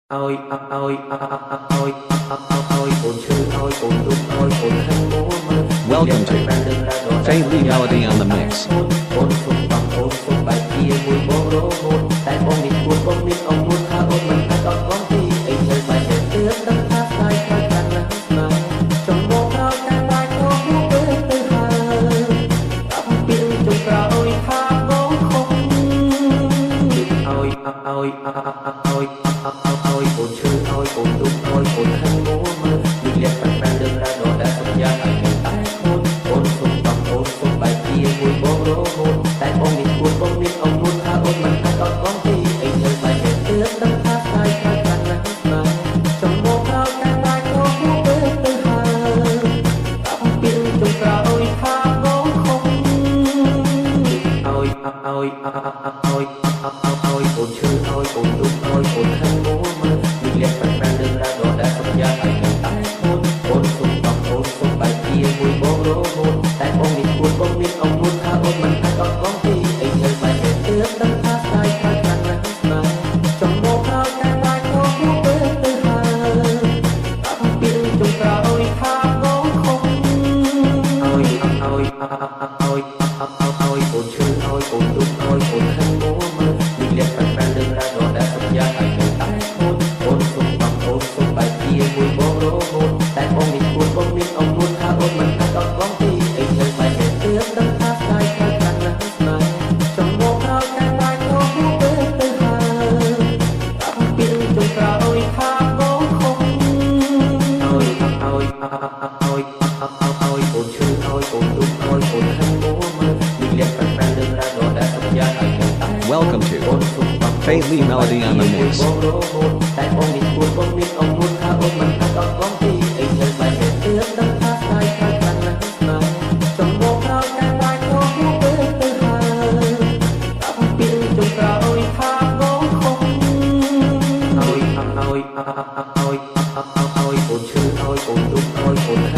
ឲ្យឲ្យឲ្យឲ្យអូនឈឺឲ្យអូនទុកឲ្យអូនខឹងមួមើ Welcome to Fei Li Melody on the Mix. អូនសុំបងអូនសុំបែកជាមួយបងរហូតតែបងនេះគួតបងមានអងមួយថាអូនមិនអាចអត់បងទីអីត្រូវបែកទើបដឹងថាស្ដាយខ្លាំងខ្លាំងណាស់ស្នេហ៍ចង់មកក្រោយតែបែកក៏ហួពេលទៅហើយប្រាប់ពីចុងក្រោយថាបងខំឲ្យឲ្យឲ្យឲ្យអូនឈឺឲ្យអូនទុកឲ្យអូនខឹងមួមើលលៀកប្រាំប្រាំរឿងរ៉ាវដ៏ដែលសន្យាឲ្យនៅតែខូចអូនសុំបងអូនសុំបែកជាមួយបងរហូតតែបងនេះគួតបងមានអងមួយថាអូនមិនអាចអត់បងទីអីត្រូវបែកទើបដឹងថាស្ដាយខ្លាំងខ្លាំងណាស់ស្នេហ៍ចង់មកក្រោយតែបែកក៏ហួពេលទៅហើយប្រាប់ពីចុងក្រោយថាបងខំឲ្យឲ្យឲ្យឲ្យអូនឈឺឲ្យអូនទុកឲ្យអូនខឹងមួមើលលៀកប្រាំប្រាំរឿងរ៉ាវដ៏ដែលសន្យាឲ្យនៅតែខូចអូនសុំបងអូនសុំបែកជាមួយបងរហូតតែបងនេះគួតបងមានអងមួយថាអូនមិនអាចអត់បងទីអីត្រូវបែកទើបដឹងថាស្ដាយខ្លាំងខ្លាំងណាស់ស្នេហ៍ចង់មកក្រោយតែបែកក៏ហួពេលទៅហើយប្រាប់ពីចុងក្រោយថាបងខំឲ្យឲ្យឲ្យឲ្យអូនឈឺឲ្យអូនទុកឲ្យអូនខឹងមួមើលៀកប្រាំប្រាំរឿងរ៉ាវដ៏ដែលសន្យាឲ្យនៅតែខូចអូនសុំបងអូនសុំបែកជាមួយបងរហូតតែបងនេះគួតបងមានអងមួយថាអូនមិនអាចអត់បងទីអីត្រូវបែកទើបដឹងថាស្ដាយខ្លាំងខ្លាំងណាស់ស្នេហ៍ចង់មកក្រោយតែបែកក៏ហួពេលទៅហើយប្រាប់ពីចុងក្រោយថាបងខំឲ្យឲ្យឲ្យឲ្យអូនឈឺឲ្យអូនទុកឲ្យអូនខឹងមួមើលៀកប្រាំប្រាំរឿងរ៉ាវដ៏ដែលសន្យាឲ្យនៅតែ Welcome to អូនសុំបង Fei Li Melody on the Mix. បងរហូតតែបងនេះគួតបងមានអងមួយថាអូនមិនអាចអត់បងទីអីត្រូវបែកទើបដឹងថាស្ដាយខ្លាំងខ្លាំងណាស់ស្នេហ៍ចង់មកក្រោយតែបែកក៏ហួពេលទៅហើយប្រាប់ពីចុងក្រោយថាបងខំឲ្យឲ្យឲ្យឲ្យឲ្យអូនឈឺឲ្យអូនទុកឲ្យអូនខឹង